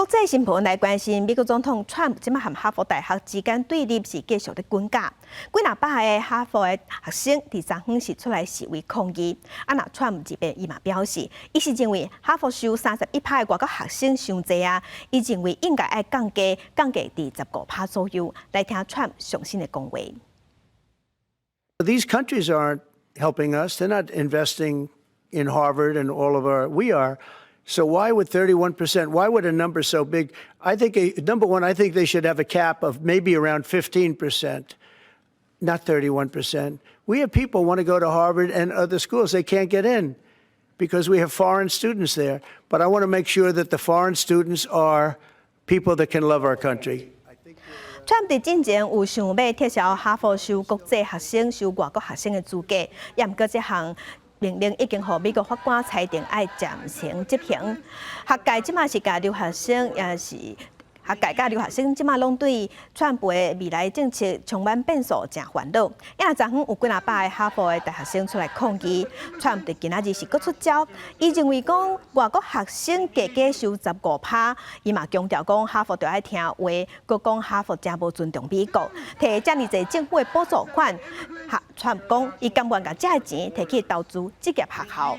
國際新聞來關心，美國總統川普這馬和哈佛大學之間對立是繼續咧滾絞，幾若百个哈佛的學生佇昨昏是出來示威抗議。啊，若川普這邊伊嘛表示，伊是認為哈佛收31趴的外國學生傷濟啊，伊認為應該愛降低，降低佇15趴左右。來聽川普上新的講話。 These countries aren't helping us. They're not investing in Harvard and all of our. We are. So why would 31%? Why would a number so big? I think, number one, I think they should have a cap of maybe around 15%, not 31%. We have people want to go to Harvard and other schools. They can't get in because we have foreign students there. But I want to make sure that the foreign students are people that can love our country. 川普佇進前有想欲撤銷哈佛收國際學生、收外國學生的資格，也毋過這項命令已經予美國法官裁定愛暫停執行。學界這馬是共留學生，也是學界佮留學生，這馬攏對川普的未來政策充滿變數，誠煩惱。因為昨昏有幾若百个哈佛的大學生出來抗議，川普佇今仔日是閣出招，伊認為講外國學生加加收15趴，伊嘛強調講哈佛著愛聽話，閣講哈佛誠無尊重美國，提遮爾濟政府的補助款，川普講伊甘願共這个錢提去投資職業學校。